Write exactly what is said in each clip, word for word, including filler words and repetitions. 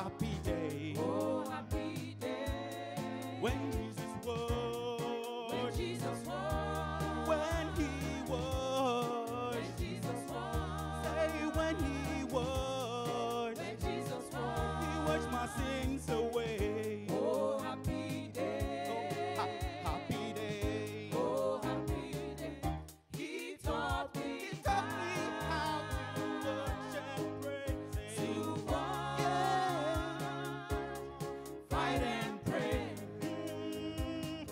Happy day. Oh, happy day. When Jesus was. When Jesus was. When he was. When Jesus was. Say when he was. When Jesus was. He washed my sins away. Oh, happy day. Oh, ha- happy day. Oh, happy day. He taught me, he taught me how to worship, praise, to walk, yeah, fight and pray. Mm-hmm.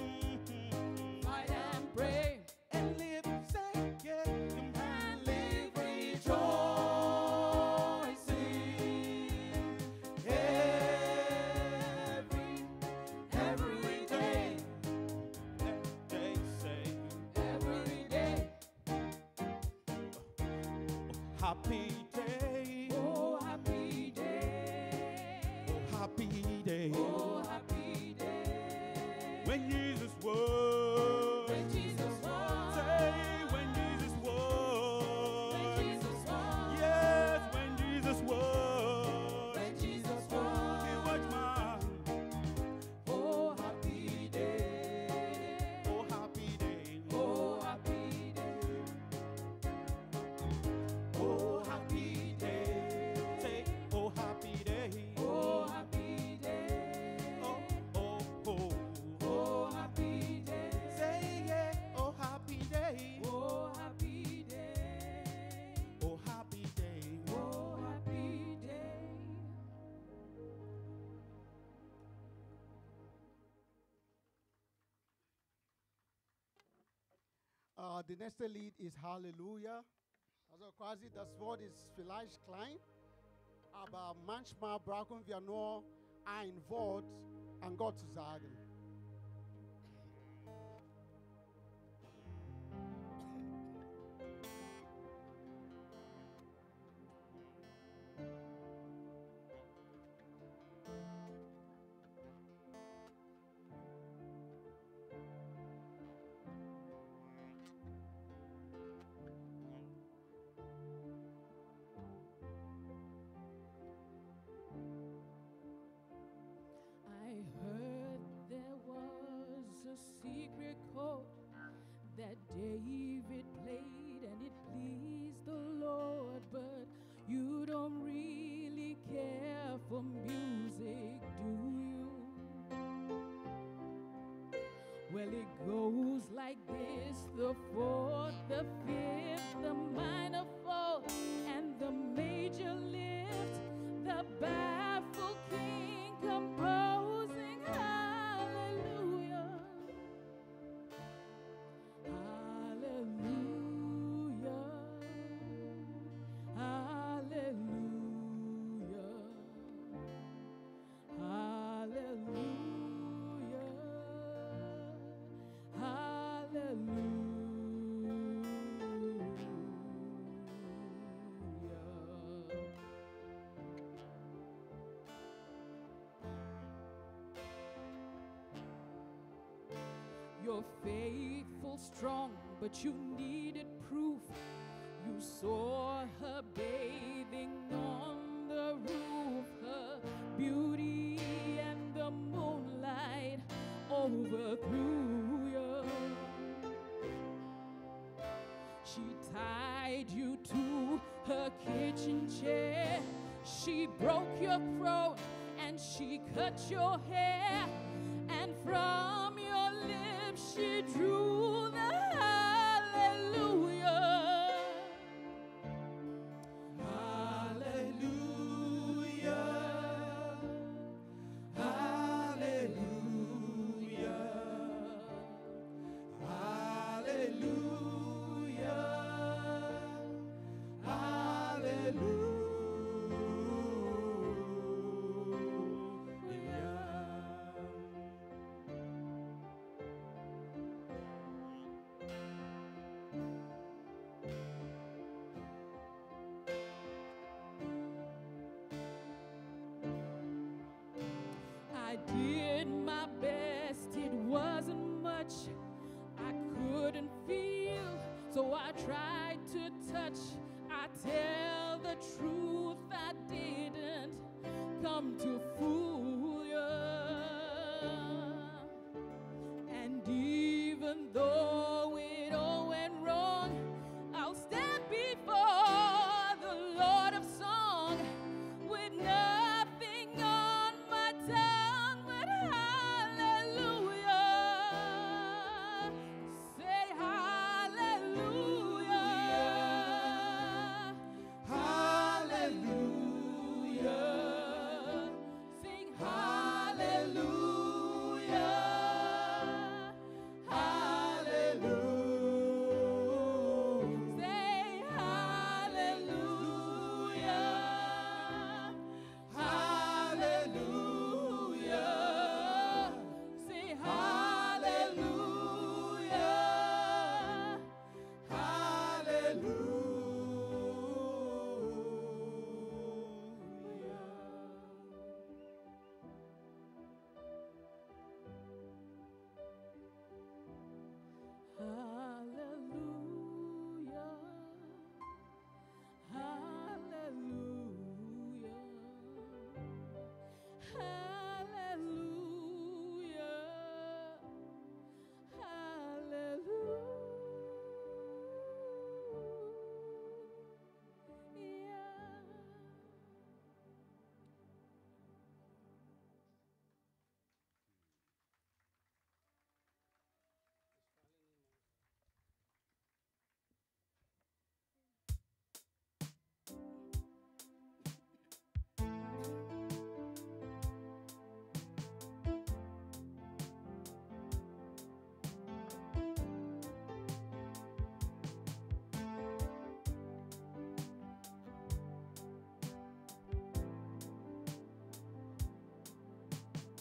Fight and pray. And live, say, yeah, and live rejoicing. Every, every day. They say. Every day. Happy day. Oh, happy day. Oh, happy day. Oh, happy day. When Jesus was. When Jesus was. Say, when Jesus was. When Jesus was. Yes, when Jesus was. When Jesus was. He was mine. Oh, happy day. Oh, happy day. Oh, happy day. Oh, happy day. Say, oh, happy day. Oh, happy day. Oh, oh, oh. Oh, happy day. Say, yeah. Oh, happy day. Oh, happy day. Oh, happy day. Oh, happy day. Uh, the next lead is Hallelujah. Also quasi, das Wort ist vielleicht klein, aber manchmal brauchen wir nur ein Wort an Gott zu sagen. I heard there was a secret chord that David played and it pleased the Lord, but you don't really care for music, do you? Well, it goes like this: the fourth, the fifth, the minor fall, and the major lift. The baffled king composing hallelujah. Hallelujah. Hallelujah. Hallelujah. Hallelujah. You're faithful, strong, but you needed proof. You saw her bathing on the roof, her beauty and the moonlight overthrew you. She tied you to her kitchen chair. She broke your throat and she cut your hair. And from your lips she drew the hallelujah. Hallelujah. Hallelujah. Hallelujah. Hallelujah. I did my best, it wasn't much. I couldn't feel, so I tried to touch. I tell the truth, I didn't come to fool you. And even though it all went wrong, I'll stand before the Lord of song with nothing on my tongue but hallelujah. Say hallelujah. Hallelujah. Sing hallelujah. Hallelujah. Say hallelujah. Hallelujah. Say hallelujah. Hallelujah. Hallelujah. Hallelujah. Hallelujah. Hallelujah.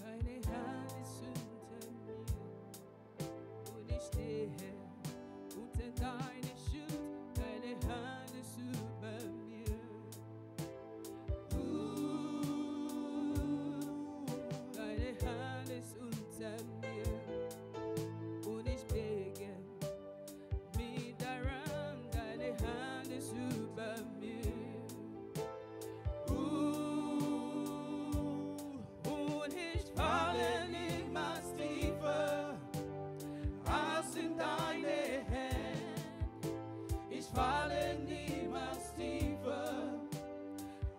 Deine Hand ist unter mir und ich stehe unter deine Schutt. Deine Hand ist über mir. Uh, deine Hand ist unter mir und ich bege mich daran. Deine Hand ist über mir. Uh, und ich falle niemals tiefer als in deine Hände. Ich falle niemals tiefer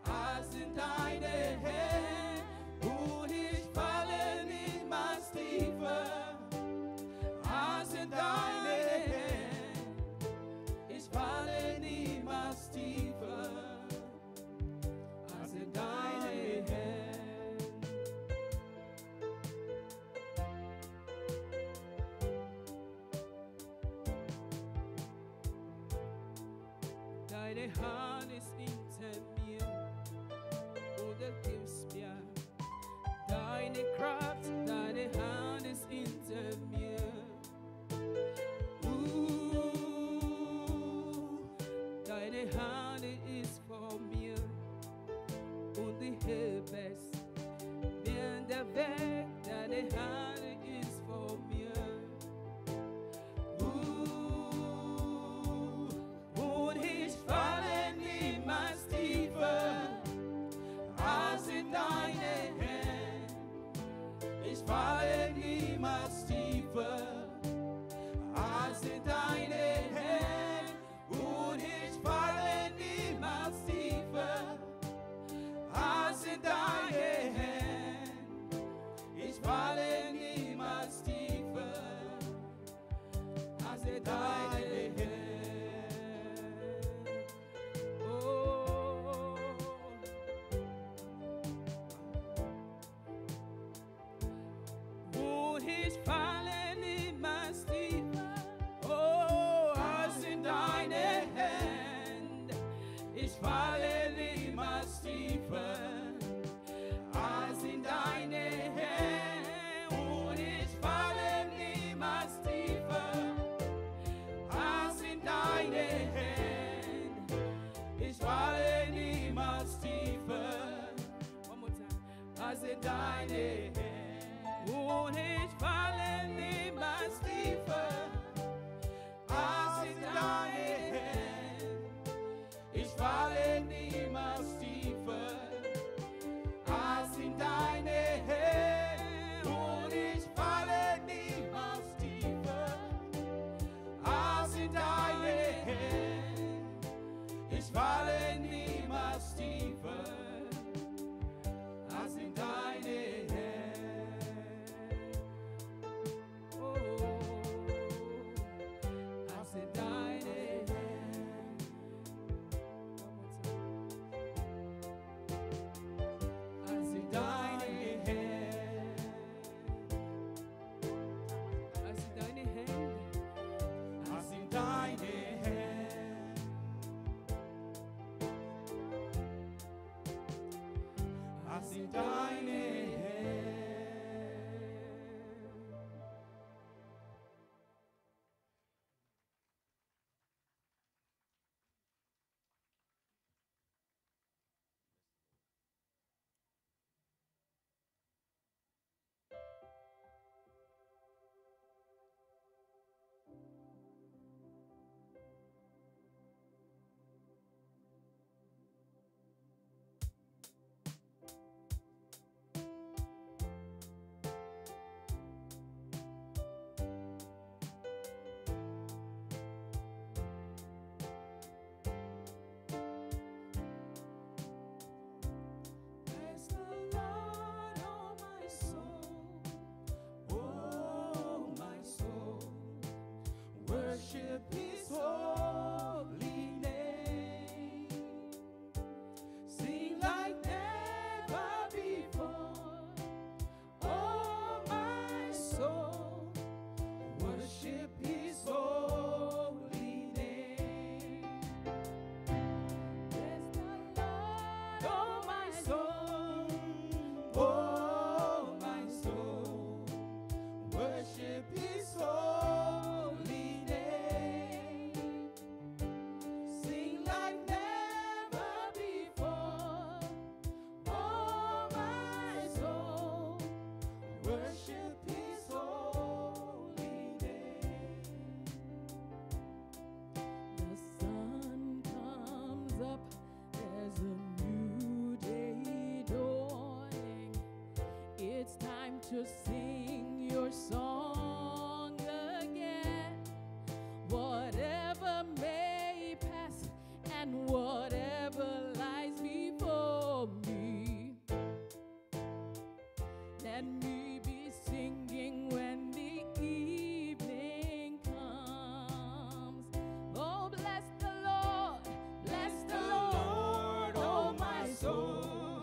als in deine Hände. Und ich falle niemals tiefer als in deine Hände. Ich falle niemals tiefer als in deine Hände. Deine Hand ist hinter mir und du gibst mir deine Kraft, deine Hand ist hinter mir. Uh, deine Hand ist vor mir und du hebst mir den Weg, deine Hand ist vor mir. Uh, und ich falle niemals tiefer als in deine Hände. Worship his holy name. Sing like never before. Oh, my soul, worship his holy name. Bless the Lord, oh, my soul, oh, my soul, worship his holy name. Sing like never before. Oh, my soul, worship his holy name. The sun comes up, there's a new day dawning. It's time to sing your song again. Whatever may pass and whatever lies before me, let me be singing when the evening comes. Oh, bless the Lord, bless the Lord, oh, my soul.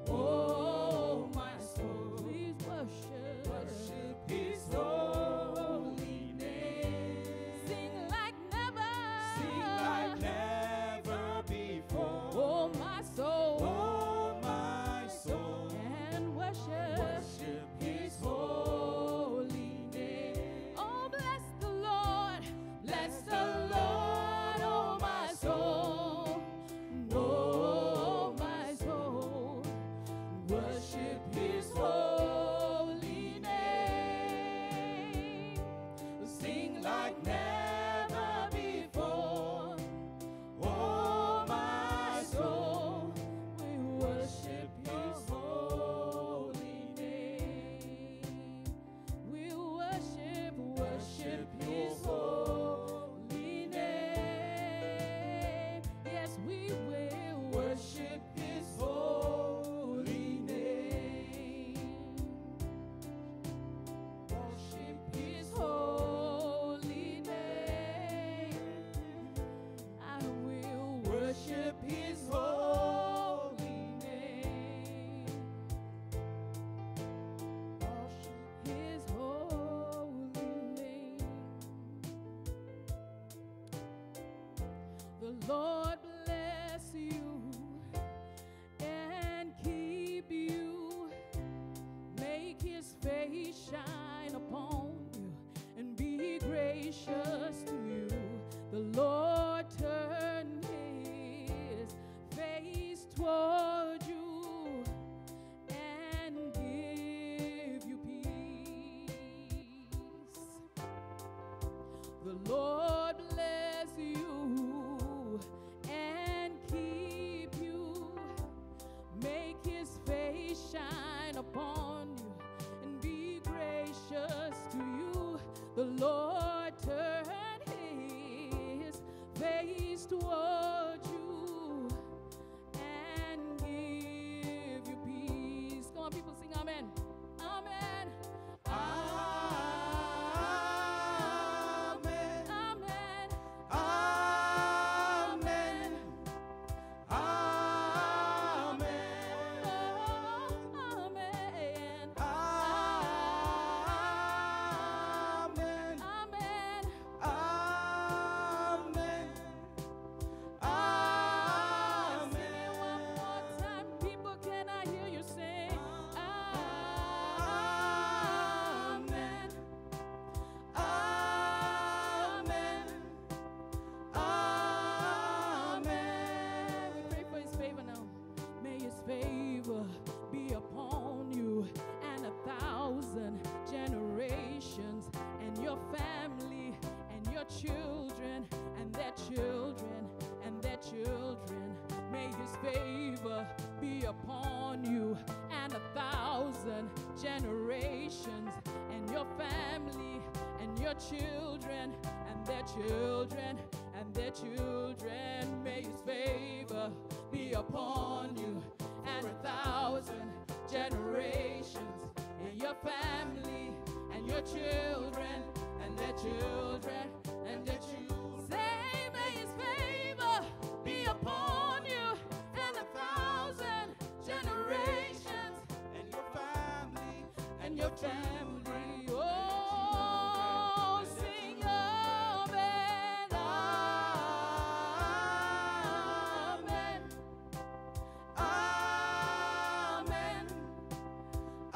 Oh, my soul, please worship. Worship his holy name. Sing like never. Sing like never before. Oh, my soul. Oh, my soul. And worship. Worship his holy name. Oh, bless the Lord. Bless the Lord, oh, my soul. Oh, my soul, worship his holy name. Sing like never before. Oh, my soul, we worship his holy name. We worship, worship his holy name. Yes, we will worship his holy name. Worship his holy name. I will worship his holy name. Worship his holy name. The Lord bless you and keep you. Make his face shine upon you and be gracious to you. The Lord turn his face toward you and give you peace. The Lord bless you and keep you. Make his face shine upon you and be gracious to you. The Lord turn his face toward you and give you peace. Come on, people, sing amen. Amen. Amen. Amen. Amen. Amen. Amen. Amen. Amen. Amen. Amen. Say it one more time. People, can I hear you say, Amen. Amen. Amen. We pray for his favor now. May his favor be upon you and a thousand generations and your family and your children and their children and their children. May his favor be upon you and a thousand generations and your family and your children and their children and their children. May his favor be upon you and a thousand generations and your family and your children and their children and Assembly. Oh, sing amen, amen, amen, amen, amen,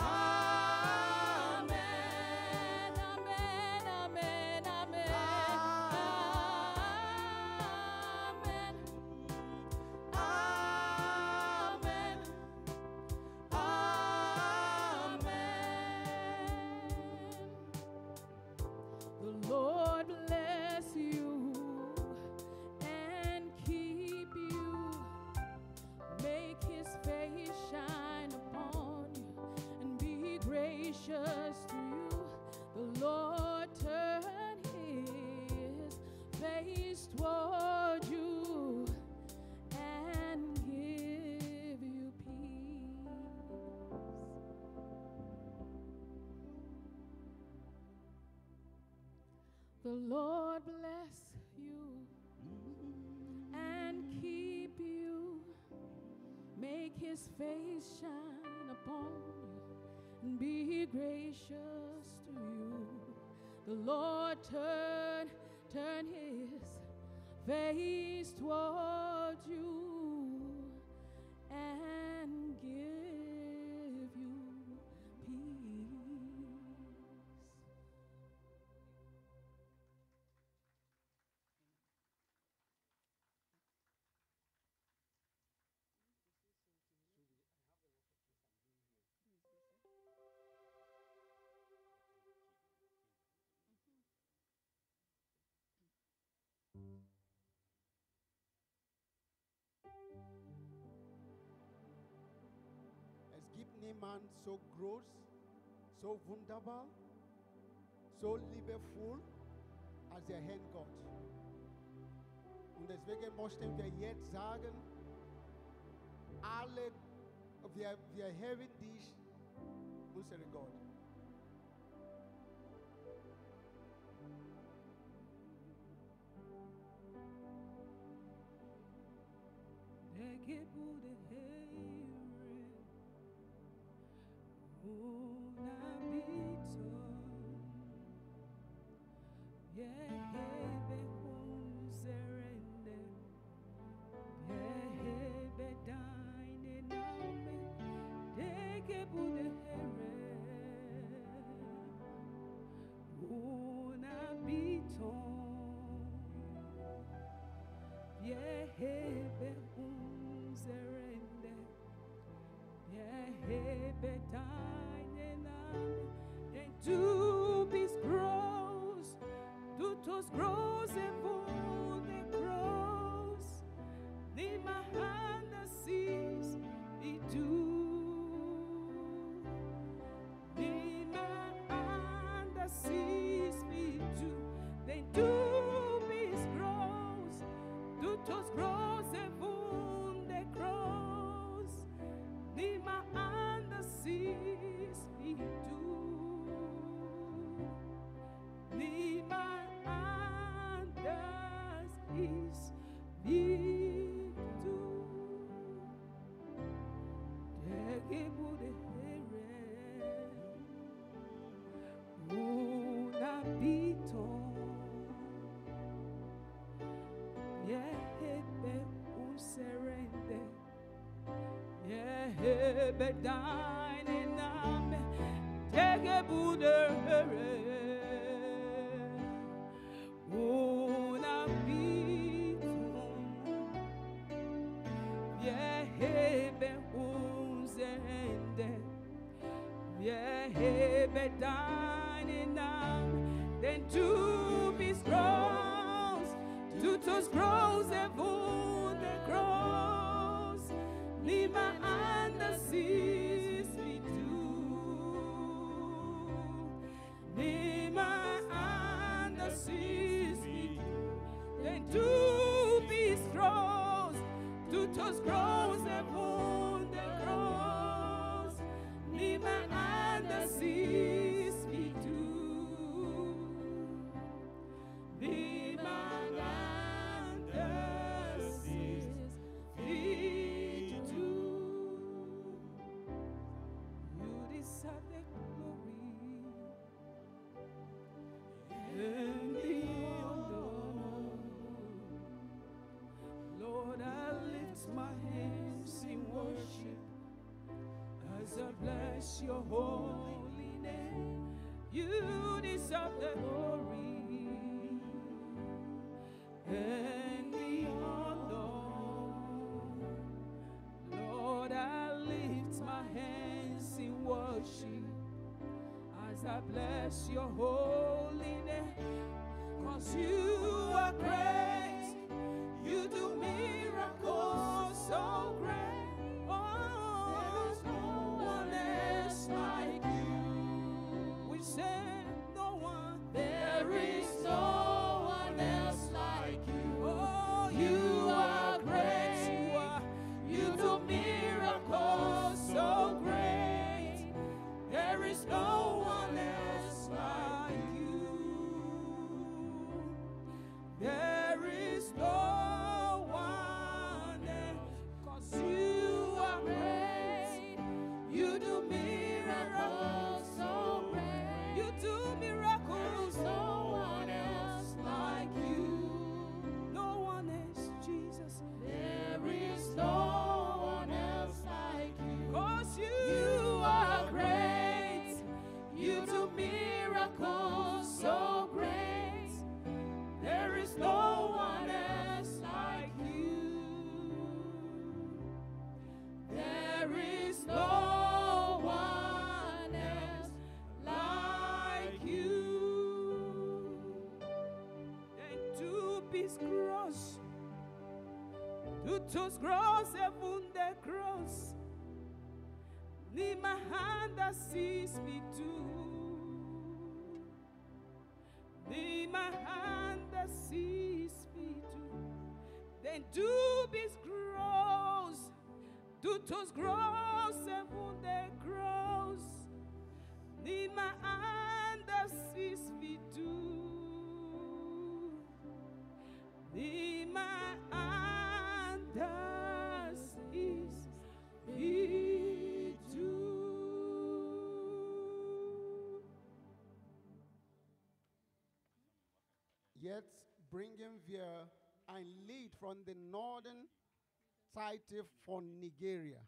amen, amen, amen, amen. Amen. The Lord bless you and keep you. Make his face shine upon you and be gracious to you. The Lord turn his face toward you and give you peace. The Lord bless you and keep you. Make his face shine upon you and be gracious to you. The Lord turn, turn his face toward you and give you peace. Es gibt niemand so groß, so wunderbar, so liebevoll als der Herr Gott. Und deswegen möchten wir jetzt sagen, alle, wir, wir erheben dich, unser Gott. Deke bude here, una bito, ye hebe unzerende, ye hebe daine name, deke bude here, una bito, ye hebe unzerende, ye hebe daine name, den du bist groß, du tust große Wunder groß, niemand anders ist wie du. Niemand anders ist wie du, denn du bist groß, du tust große Wunder groß. Niemand anders ist wie du. Niemand anders ist wie du. Deke bude here, una bito, ye hebe unzerende, ye hebe daine name, deke bude here, una bito, ye hebe unzerende, ye hebe daine name, denn du bist groß, du tust große Wunder groß, niemand anders ist wie du. Niemand anders ist wie du, denn du bist groß, du tust große Wunder groß. Niemand anders ist wie Your holy name. You deserve the glory and the honor. Lord, I lift my hands in worship as I bless your holy name. 'Cause you are great, you do miracles so great. Oh, there is no one else like you. We say no one. There is no one else like you. Oh, you are great. You are. You do miracles so great. There is no one else like you. There is no one else. 'Cause you are great. You do miracles so great. You do miracles. There is no one else like you. No one else, Jesus. There is no one else like you. 'Cause you are great. You do miracles so great. There is no one else like you. There is no one else like you. Then two piece cross, two toes cross, seven the cross. Ni mahanda sis pitu. Ni mahanda sis pitu. Then two piece cross, two toes cross, seven the cross. Ni mahanda sis pitu. Ni mahanda sis pitu. Yet bringing fear and lead from the northern side from Nigeria.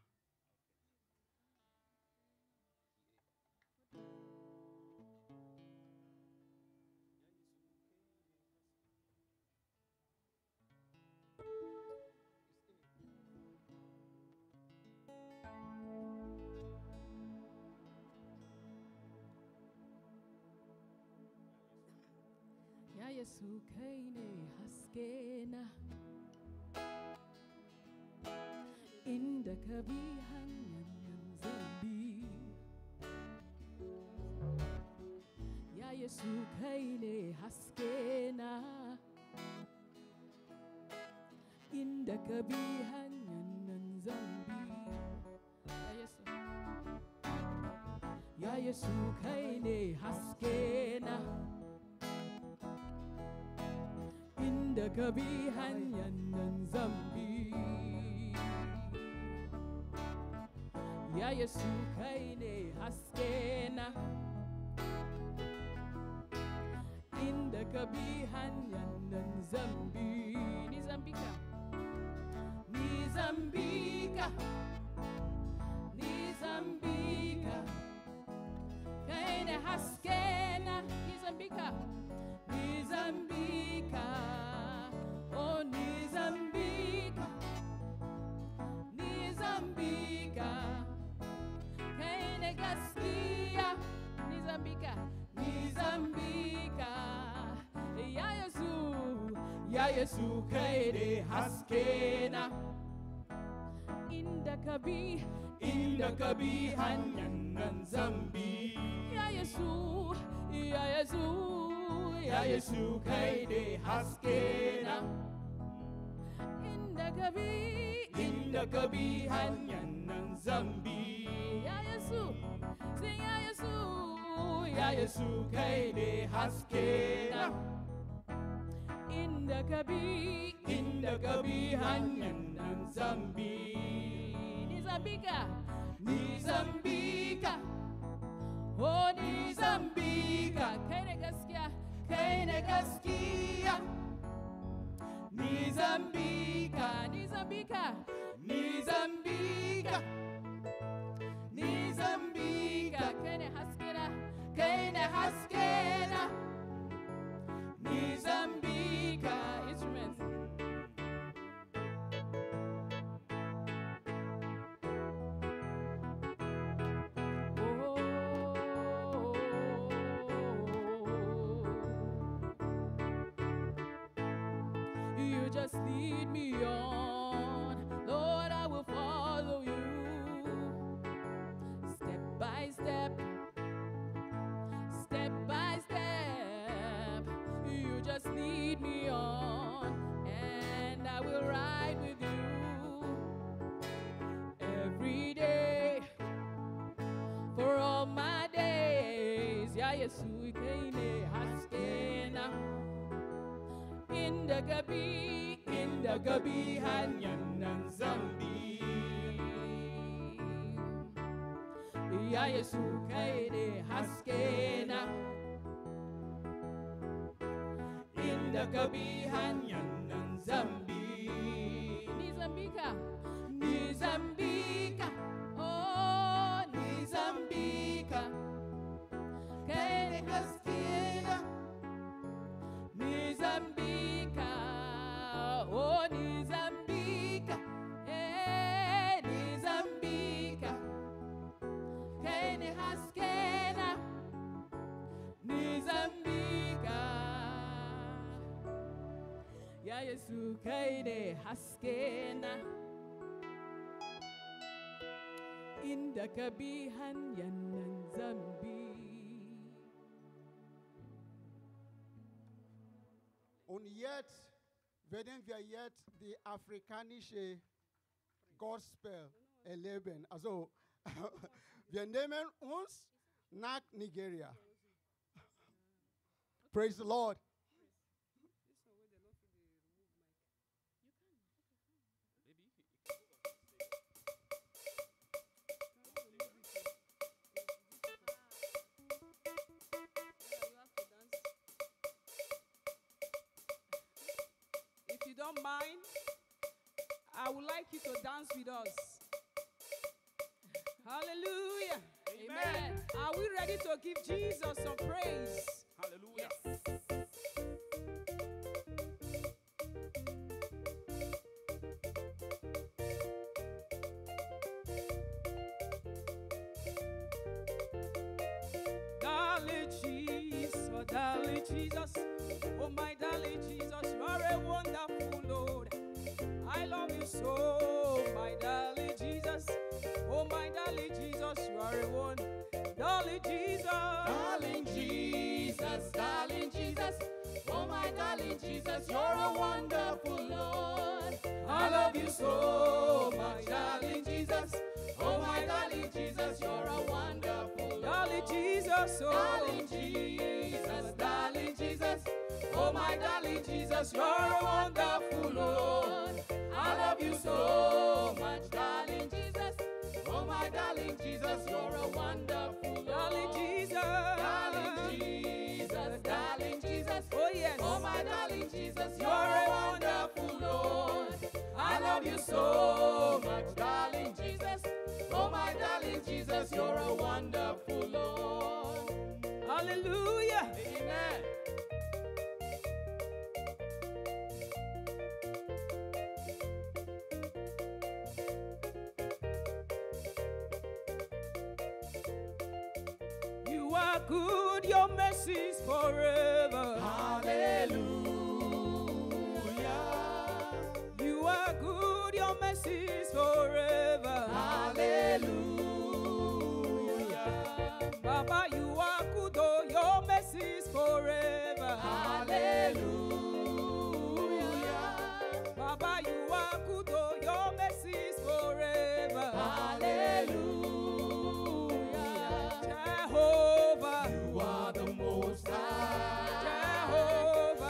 Ya Yesu kai ne haske na, inda ka bi hanyar nan zan bi. Ya Yesu kai ne haske na, inda ka bi hanyar nan zan bi. Ya Yesu. Ya Yesu kai ne haske na, inda ka bi hanyar nan zan bi. Ya Yesu kai ne haske na, inda ka bi hanyar nan zan bi. Ni zan bi ka. Ni zan bi ka. Ni zan bi ka. Kai ne haske na. Ni zan bi ka. Ni zan bi ka. Oh, ni zan bi ka. Ni zan bi ka. Kai ne gaskiya. Ni zan bi ka. Ni zan bi ka. Ya Yesu, ya Yesu kai ne haske na. Inda ka bi, inda ka bi hanyar nan zan bi. Ya Yesu, ya Yesu, ya Yesu kai ne haske na. Inda ka bi, inda ka bi hanyar nan zan bi. Ya Yesu, sai ya Yesu, ya Yesu kai ne haske na. Inda ka bi, inda ka bi hanyar nan zan bi. Ni zan bi ka. Ni zan bi ka. Oh, ni zan bi ka. Kai ne gaskiya, kai ne gaskiya. Ni zan bi ka, ni zan bi ka. Ni zan bi ka. Ni zan bi lead me on. Lord, I will follow you. Step by step, step by step, you just lead me on, and I will ride with you every day for all my days. Ya Yesu kai ne haske na, inda ka bi, inda ka bi hanyar nan zan bi. Ya Yesu kai ne haske na, inda ka bi hanyar nan zan bi. Ni zan bi ka, ni zan bi ka, oh ni zan bi ka. Kai ne haske na, ni zan bi ka, oh ni zan bi ka, eh ni zan bi ka. Kai ne haske na, ni zan bi ka. Ya Yesu kai ne haske na, inda ka bi hanyar nan zan bi. Und jetzt werden wir jetzt die afrikanische Gospel erleben. Also, wir nehmen uns nach Nigeria. Praise the Lord. This one wey dem no fit dey remove mic. You can. Maybe if you, if you go back to say, you can remove it o. Yes, this one. Yeah, you have to dance. If you don't mind, I would like you to dance with us. Hallelujah. Amen. Are we ready to give Jesus some praise? Hallelujah. Yes. Darling Jesus, darling Jesus, oh my darling Jesus, you are a wonderful Lord. I love you so, my darling Jesus, oh my darling Jesus, you are a one, darling Jesus, darling Jesus, darling Jesus, oh my darling Jesus, you're a wonderful Lord. I love you so much, darling Jesus. Oh my darling Jesus, you're a wonderful Lord. Darling Jesus, oh. Darling Jesus, darling Jesus. Oh my darling Jesus, you're a wonderful Lord. I love you so much, darling Jesus. Oh my darling Jesus, you're a wonderful Lord. Darling Jesus. Darling Jesus, darling Jesus. Oh yes. Oh my darling Jesus, you're a wonderful Lord. I love you so much, darling Jesus. Oh my darling Jesus, you're a wonderful Lord. Hallelujah. Amen. You are good, your mercies forever. Hallelujah. You are good, your mercies forever. Hallelujah. Baba, you are good, oh, your mercies forever. Hallelujah. Baba, you are good, oh, your mercies forever. Hallelujah. Jehovah, you are the most high. Jehovah.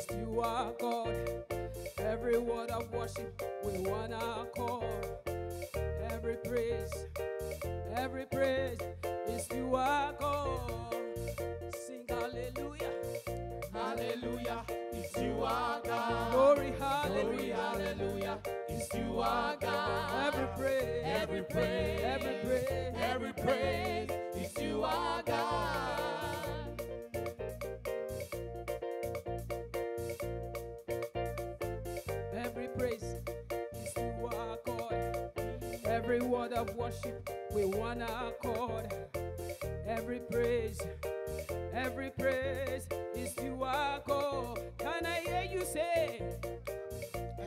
You are God. Every word of worship, we wanna call. Every praise, every praise is you are God. Sing hallelujah. Hallelujah, it's you are God. Glory, hallelujah. Glory, hallelujah, it's you are God. Every praise, every praise, every praise, every praise is you are God. Every praise is you are God. Every word of worship, we wanna accord. Every praise, every praise is you are God. Can I hear you say?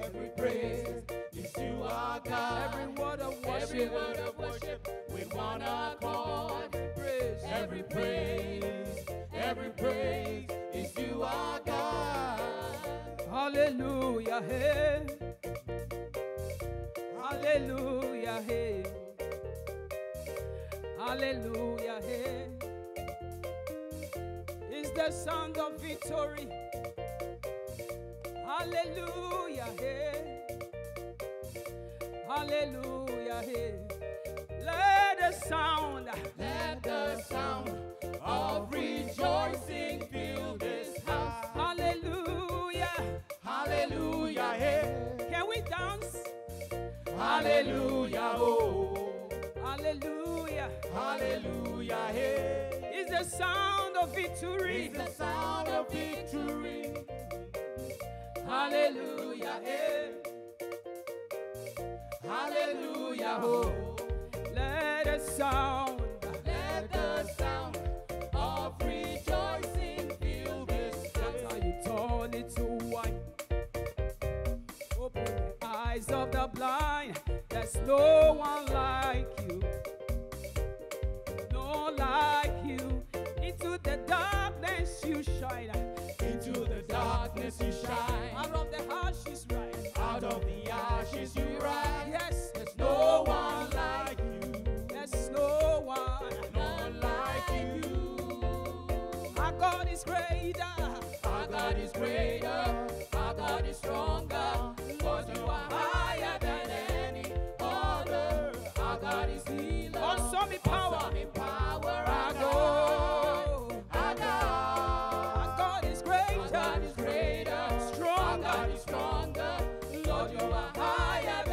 Every praise is you are God. Every word of worship, every word of worship, we wanna accord. Every praise, every praise, every praise is you are God. Hallelujah, hey. Hallelujah, hey. Hallelujah, hey. It's the sound of victory. Hallelujah, hey. Hallelujah, hey. Let the sound, let the sound of rejoicing fill this house. Hallelujah. Hallelujah, hey. Can we dance? Hallelujah, oh. Hallelujah. Hallelujah, hey. It's the sound of victory. It's the sound of victory. Hallelujah, hey. Hallelujah, oh. Let the sound, let the sound of rejoicing fill this place. That's how you turn it to wine. Open the eyes of the blind. There's no one like you. No like you. Into the darkness you shine. Into the darkness you shine. Out of the ashes rise. Out of the ashes you rise. Yes, there's no one like you. There's no one. No one like you. Our God is greater. Our God is greater. Our God is stronger. Lord, you are higher than any other. Our God is healer. Awesome in power. Awesome in power. Our God. Our God. Our God is greater. Our God is greater. Stronger. Our God is stronger. Lord, you are higher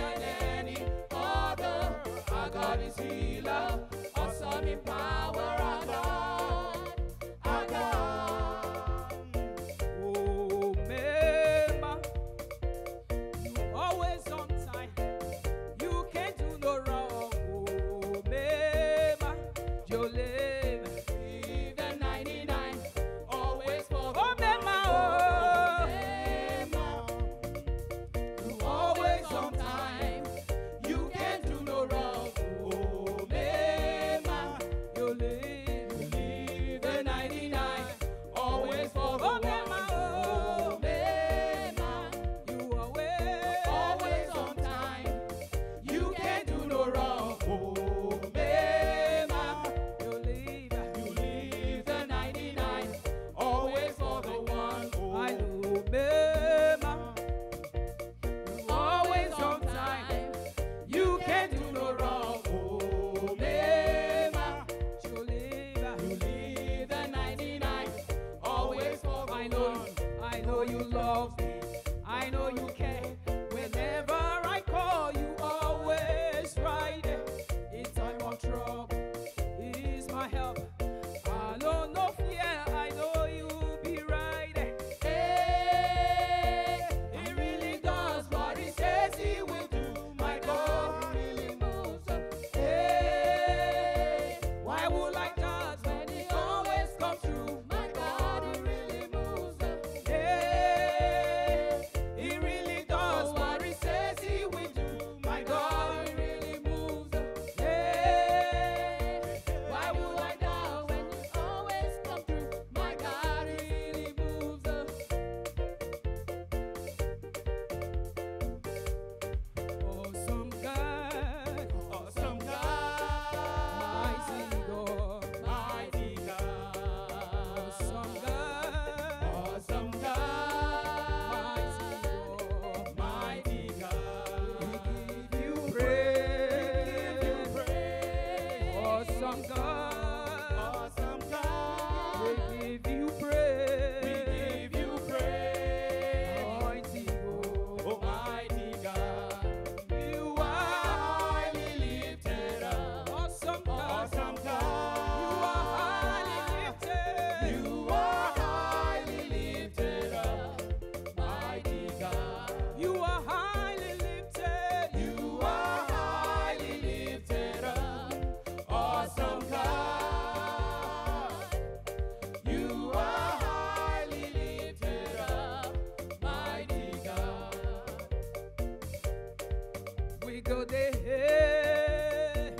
go dey hail,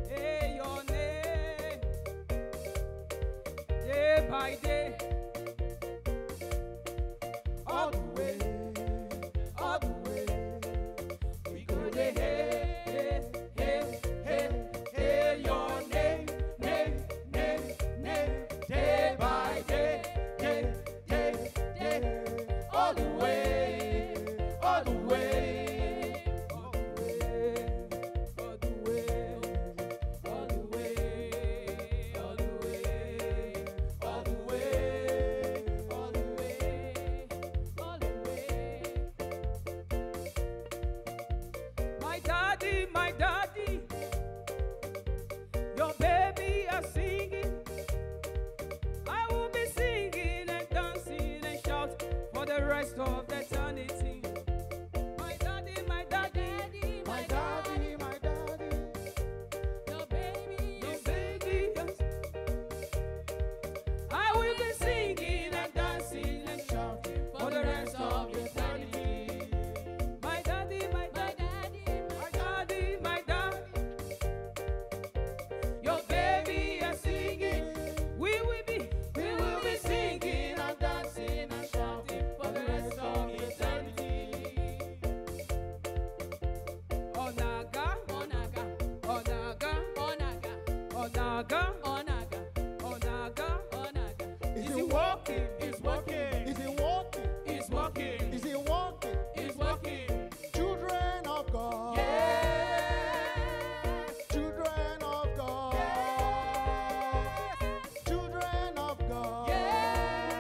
hail your name, day by day, all the way, all the way. We go dey hail, hail, hail, hail, hail your name, name, name, name, day by day, day, day, day, all the way, all the way, all the way, all the way, all the way, all the way, all the way, all the way, all the way. My daddy, my daddy, your baby are singing. I will be singing and dancing and shout for the rest of eternity. My daddy, my daddy, my daddy, my daddy, your baby, your baby, yes. I will be singing and dancing and shouting for the rest of eternity. My daddy, my daddy, my daddy, my daddy, your baby are singing. We will be, we will be singing and dancing and shouting for the rest of eternity. Onaga, onaga, onaga, onaga, onaga, onaga, onaga, onaga. Is it working? It's working. Is it working? It's working. Is it working? It's working. Children of God. Yes. Children of God. Yes. Children of God. Yes.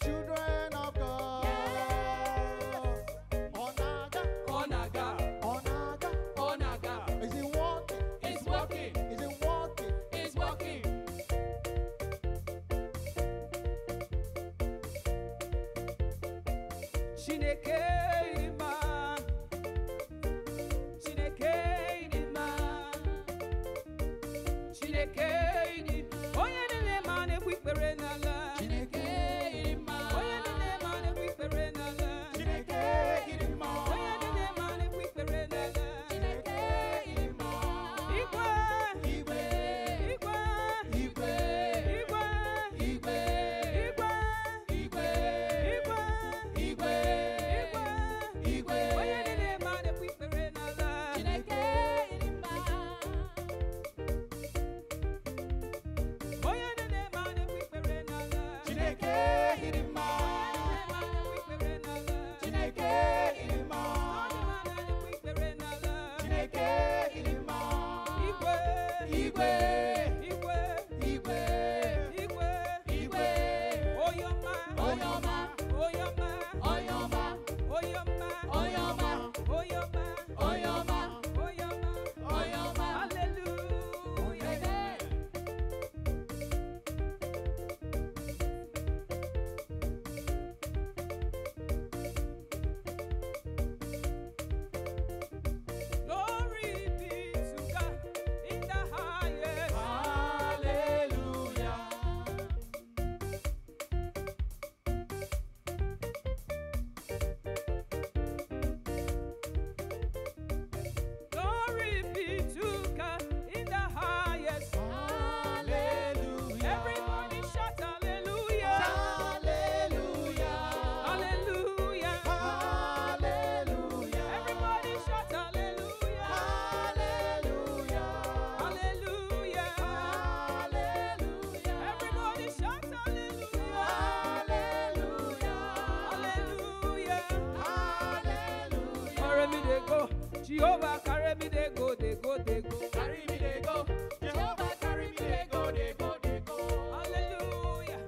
Children of God. Yes. Onaga. Onaga. Onaga. Onaga. Is it working? It's working. Is it working? It's working. Chineke ịdị mma. Chineke ịdị mma. Chineke ịdị. Onye niile ma na-ekpe ikpere n'ala. Chineke ịdị mma. Onye niile ma na-ekpe ikpere n'ala. Chineke ịdị mma. Onye niile ma na-ekpe ikpere n'ala. Chineke ịdị mma. Igwe. Igwe. Igwe. Igwe. Igwe. Igwe. Igwe. Igwe. Igwe. Igwe. Onye niile ma na-ekpe ikpere n'ala. Chineke ịdị mma. Onye niile ma na-ekpe ikpere n'ala. Chineke ịdị mma. Onye niile ma na-ekpe ikpere n'ala. Chineke ịdị mma. Onye niile ma na-ekpe ikpere n'ala. Chineke ịdị mma. Igwe. Igwe. Igwe. Igwe. Igwe. Igwe. Oyoma. Oyoma. Oyoma. Oyoma. Oyoma. Oyoma. Oyoma. Oyoma. Oyoma. Oyoma. Hallelujah. Amen. Glory be to God in the highest. Hallelujah. Glory be to God in the highest. Hallelujah. Everybody shout hallelujah. Hallelujah. Hallelujah. Hallelujah. Everybody shout hallelujah. Hallelujah. Hallelujah. Hallelujah. Everybody shout hallelujah. Hallelujah. Hallelujah. Hallelujah. Carry me dey go. Jehovah carry me dey go, dey go, dey go. Carry me dey go. Jehovah carry me dey go, dey go, dey go. Hallelujah.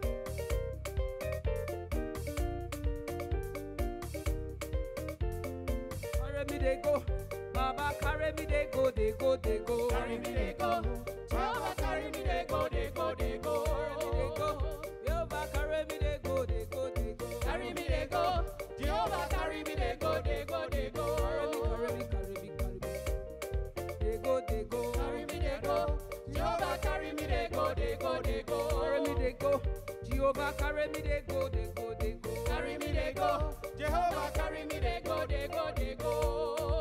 Carry me dey go. Baba carry me dey go, dey go, dey go. Carry me dey go. Jehovah carry me dey go, dey go, dey go. Carry me dey go. Jehovah carry me dey go, dey go, dey go. Carry me dey go. Jehovah carry me dey go, dey go, dey go. Carry me, carry me, carry me, carry me. Dey go, dey go. Carry me dey go. Jehovah carry me dey go, dey go, dey go. Carry me dey go. Jehovah carry me dey go, dey go, dey go. Carry me dey go. Jehovah carry me dey go, dey go, dey go.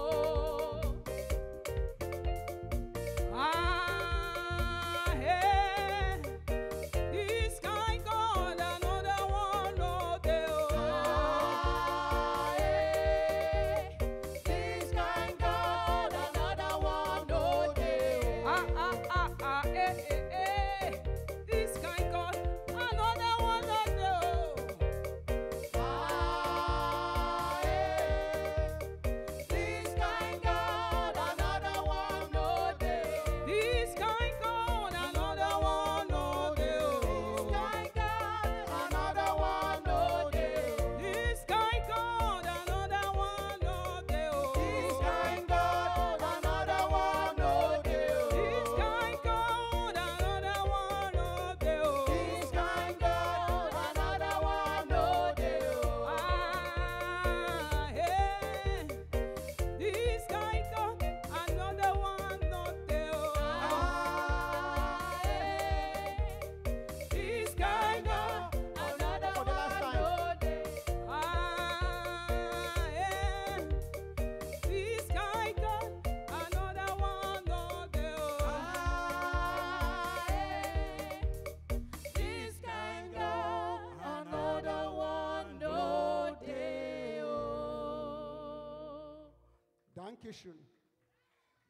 Dankeschön.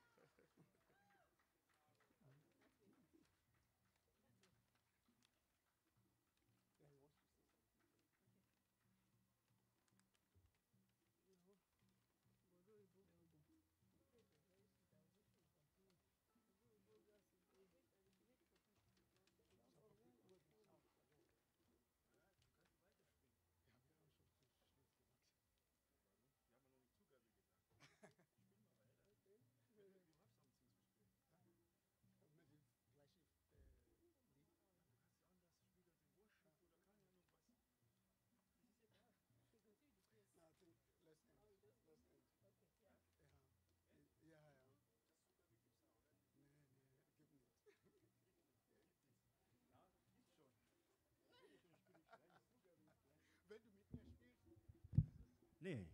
Ja, wir haben schon viel Schluss gemacht. Wir haben noch nicht Zugabe gesagt. Spielen wir weiter. Okay. You have something to spielen. Ja, mit dem gleichen, äh, Lied. Ja, du kannst ja anders spielen, den Worship oder keine Ahnung was. Es ist egal. No, I think let's end. Let's end. Okay, yeah. Ja, ja, ja. Nee, nee, gib nicht. Wenn du mit mir spielst. Nee.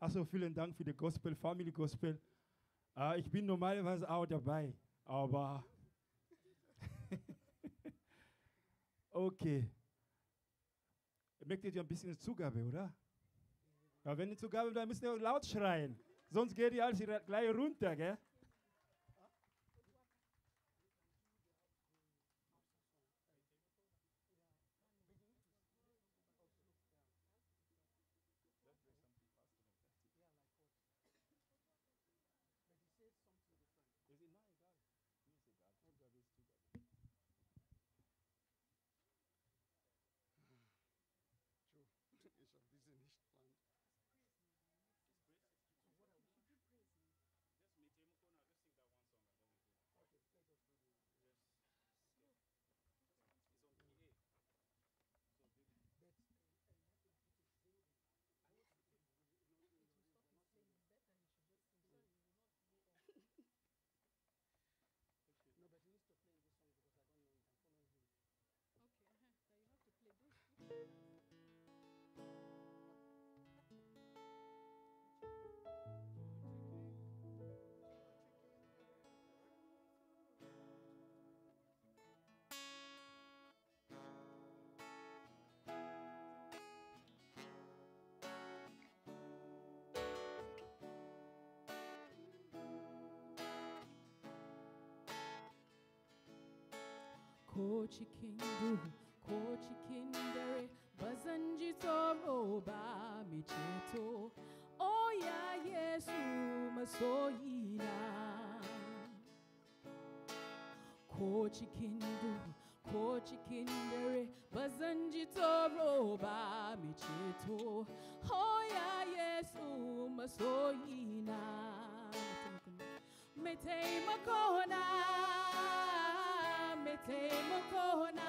Also vielen Dank für die Gospel, Family Gospel. Äh, ich bin normalerweise auch dabei, aber okay. Möchtet ihr ein bisschen Zugabe, oder? Ja, wenn die Zugabe, dann müssen wir laut schreien. Sonst geht die alles gleich runter, gell? Ist egal. Mir ist egal. Zugabe ist Zugabe. True. It's a busy nicht plan. It's praise. So what are we? Just me, Temo Kona, just sing that one song and then we go. Okay, let us do the Yes. It's on P A. So, baby. But, uh, I want to put it singing. I want to put it, you know, you know, you know, not singing. Better you should just sing. So you will not go off. No, but he needs to play this song because I don't know it. I'm following him. Okay, uh-huh. Then you have to play those two. Ko cikin duhu, ko cikin dare, ba zan ji tsoro ba, mai ceto. O ya Yesu masoyina. Ko cikin duhu, ko cikin dare, ba zan ji tsoro ba, mai ceto. O ya Yesu masoyina. Mai taimakona, mai taimakona,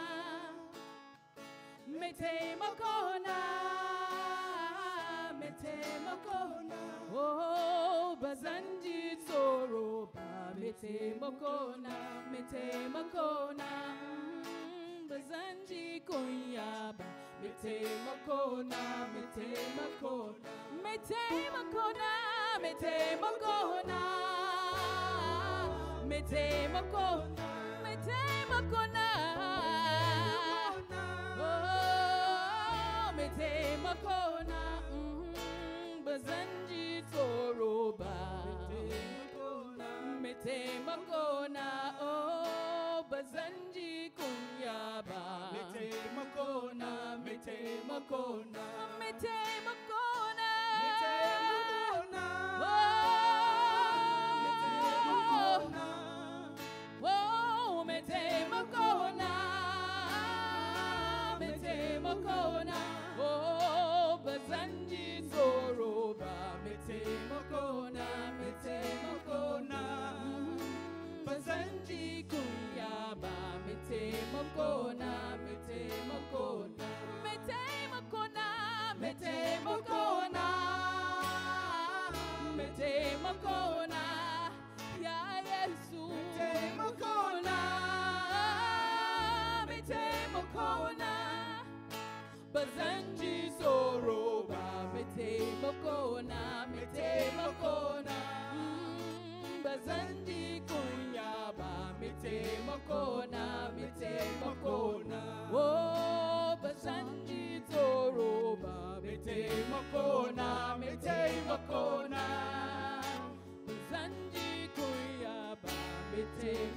mai taimakona, mai taimakona. Oh, ba zan ji tsoro ba, mai taimakona, mai taimakona. Mm, ba zan ji kunya ba, mai taimakona, mai taimakona. Mai taimakona, mai taimakona. Mai taimako, mai taimakona. Oh, mai taimakona. Mm, ba zan ji tsoro ba. Mai taimakona, oh, ba zan ji kunya ba. Mai taimakona, mai taimakona. Mai taimakona. Mai taimakona. Oh. Mai taimakona. Oh, mai taimakona. Mai taimakona. Oh, ba zan ji tsoro ba. Mai taimakona, mai taimakona. Ba zan ji kunya ba, mai taimakona, mai taimakona. Mai taimakona, mai taimakona. Mai taimakona, ya Yesu. Mai taimakona, mai taimakona. Ba zan ji tsoro ba, mai taimakona, mai taimakona. Mm, ba zan ji kunya ba, mai taimakona, mai taimakona. Oh, ba zan ji tsoro ba, mai taimakona, mai taimakona.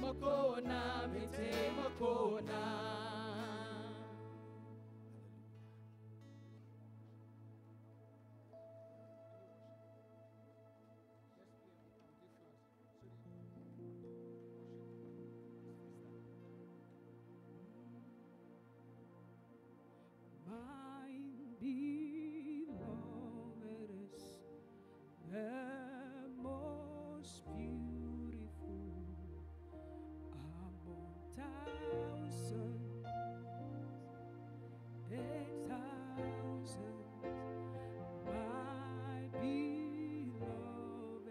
Makona, me take Makona. My beloved is the most beautiful among thousands and thousands. My beloved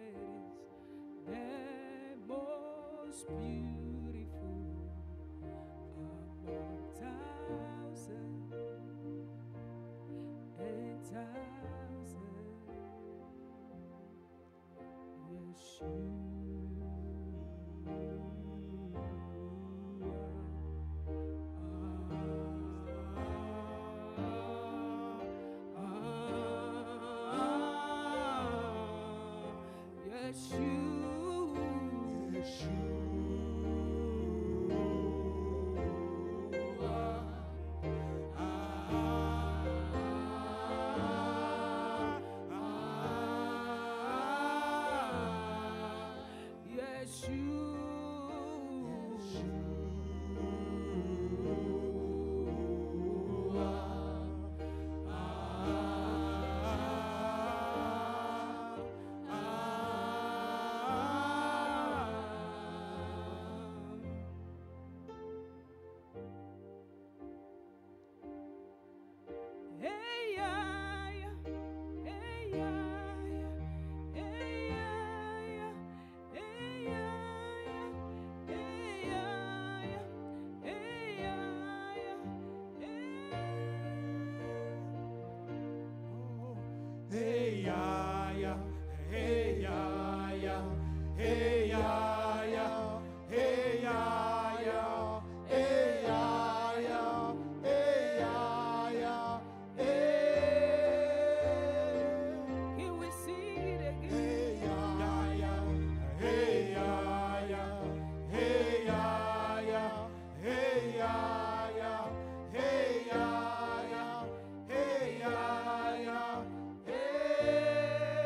is the most beautiful among thousands and thousands. Yes, you are. Yes, you. Yes, you are. Ah, ah, ah, ah. Yes, you. Yes, you are. Ah, ah, ah. Hey, yeah, yeah. Hey, yeah, yeah. Hey, yeah, yeah. Hey, yeah, yeah. Hey, yeah, yeah. Hey, yeah, yeah. Hey. Oh. Hey, yeah, yeah. Hey, yeah, yeah. Hey, yeah, yeah. Hey, yeah, yeah. Hey, yeah, yeah. Hey, yeah, yeah. Hey. Can we sing it again? Hey, yeah, yeah. Hey, yeah, yeah. Hey, yeah, yeah. Hey, yeah, yeah. Hey, yeah, yeah. Hey, yeah, yeah. Hey.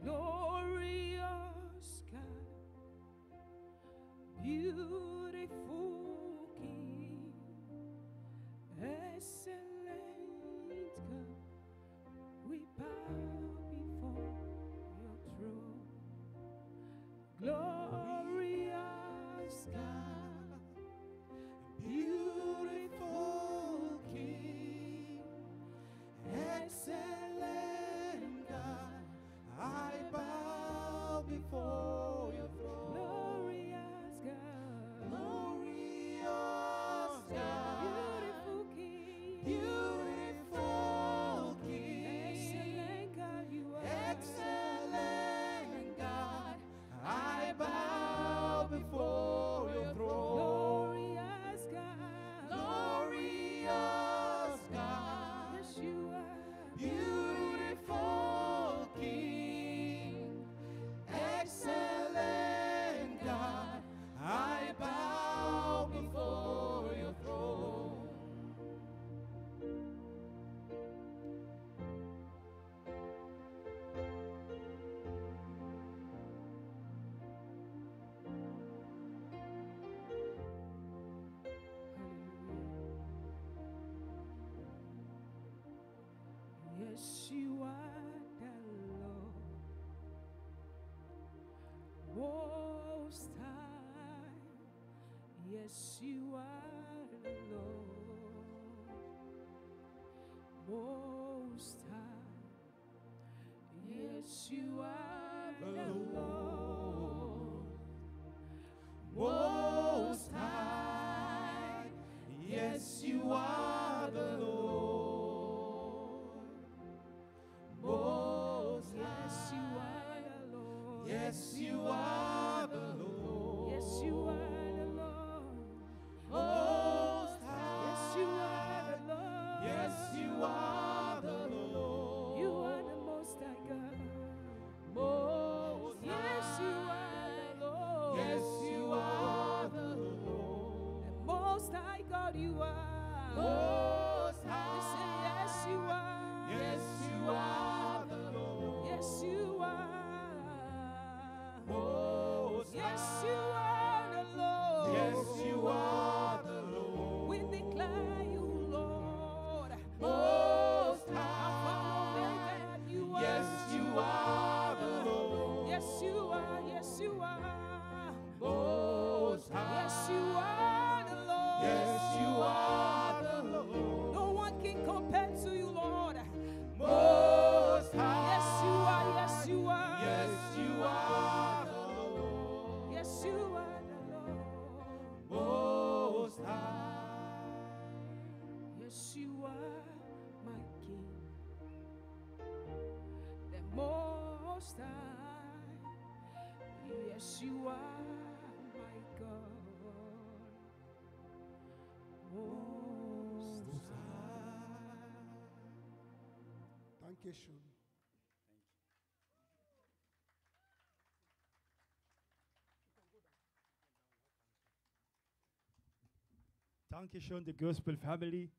Glorious God, beautiful King, excellent God, we bow before your throne. Glorious God, beautiful King, excellent God, I bow before your throne. Glorious God, glorious God, beautiful King, beautiful King, excellent God, you are excellent God. I bow before your throne. Glorious God, glorious God, yes, you are. Beautiful King, excellent God, I bow before your throne. Hallelujah. Yes, you are the Lord Most High. Yes, you are the Lord Most High. Yes, you are the Lord Most High. Yes, you are the Lord Most High. Yes, you are Time. Yes, you are my God. Most High. Dankeschön. Dankeschön, the Gospel Family.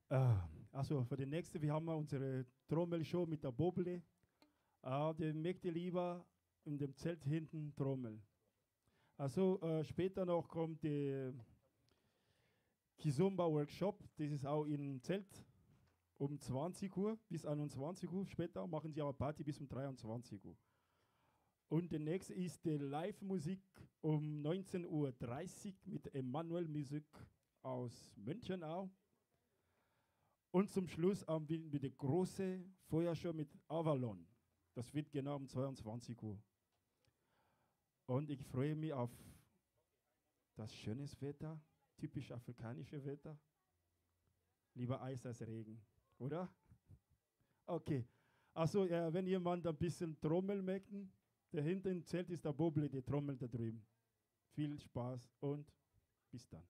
Äh, also für die nächste, wir haben unsere Trommelshow mit der Boble. Äh, die möchte lieber in dem Zelt hinten Trommel. Also äh, später noch kommt die Kizomba Workshop. Das ist auch im Zelt um zwanzig Uhr bis einundzwanzig Uhr. Später machen sie aber Party bis um dreiundzwanzig Uhr. Und der nächste ist die Live-Musik um neunzehn Uhr dreißig mit Emanuel Musik aus Münchenau. Und zum Schluss haben wir die große Feuershow mit Avalon. Das wird genau um zweiundzwanzig Uhr. Und ich freue mich auf das schöne Wetter, typisch afrikanische Wetter. Lieber Eis als Regen, oder? Okay. Also, äh, wenn jemand ein bisschen trommeln möchte, der hinter im Zelt ist der Boble, der trommelt da drüben. Viel Spaß und bis dann.